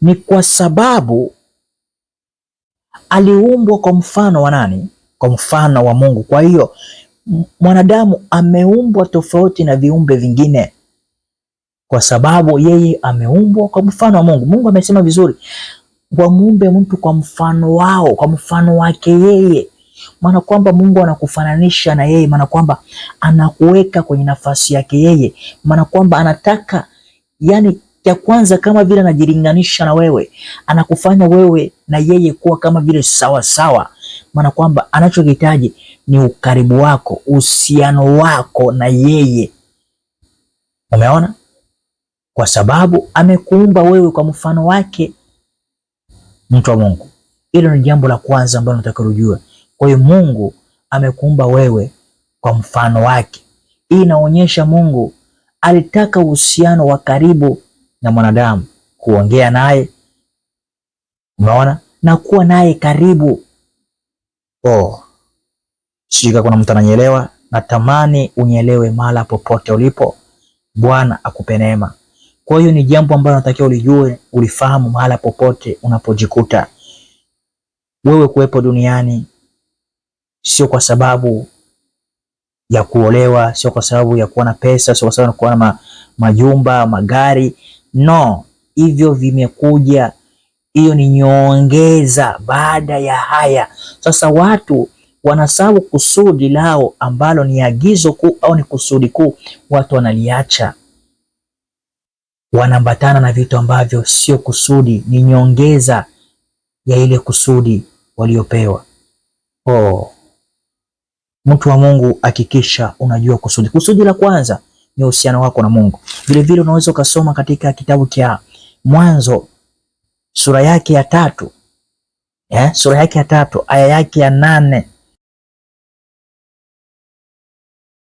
Ni kwa sababu aliumbwa kwa mfano wa nani? Kwa mfano wa Mungu. Kwa hiyo mwanadamu ameumbwa tofauti na viumbe vingine, kwa sababu yeye ameumbwa kwa mfano wa Mungu. Mungu amesema vizuri, wamuumbe mtu kwa mfano wao, kwa mfano wake yeye. Maana kwamba Mungu anakufananisha na yeye, maana kwamba anakuweka kwenye nafasi yake yeye, maana kwamba anataka yani, ya kwanza kama vile anajilinganisha na wewe, anakufanya wewe na yeye kuwa kama vile sawa sawa, maana kwamba anachokihitaji ni ukaribu wako, uhusiano wako na yeye. Umeona? Kwa sababu amekuumba wewe kwa mfano wake, mtu wa Mungu. Hilo ni jambo la kwanza ambalo nataka ujue. Kwa hiyo Mungu amekuumba wewe kwa mfano wake. Hii inaonyesha Mungu alitaka uhusiano wa karibu na mwanadamu, kuongea naye, umeona, na kuwa naye karibu. Oh, sijui kuna mtu ananielewa. Natamani unielewe mahala popote ulipo. Bwana akupe neema. Kwa hiyo ni jambo ambalo natakiwa ulijue, ulifahamu mahala popote unapojikuta wewe. Kuwepo duniani sio kwa sababu ya kuolewa, sio kwa sababu ya kuwa na pesa, sio kwa sababu ya kuwa na majumba, magari. No, hivyo vimekuja, hiyo ni nyongeza baada ya haya. Sasa watu wanasahau kusudi lao ambalo ni agizo kuu au ni kusudi kuu, watu wanaliacha, wanaambatana na vitu ambavyo sio kusudi, ni nyongeza ya ile kusudi waliopewa. Oh, mtu wa Mungu, hakikisha unajua kusudi. Kusudi la kwanza ni uhusiano wako na Mungu. Vilevile unaweza ukasoma katika kitabu cha Mwanzo sura yake ya 3, sura yake ya 3 aya yake ya 8.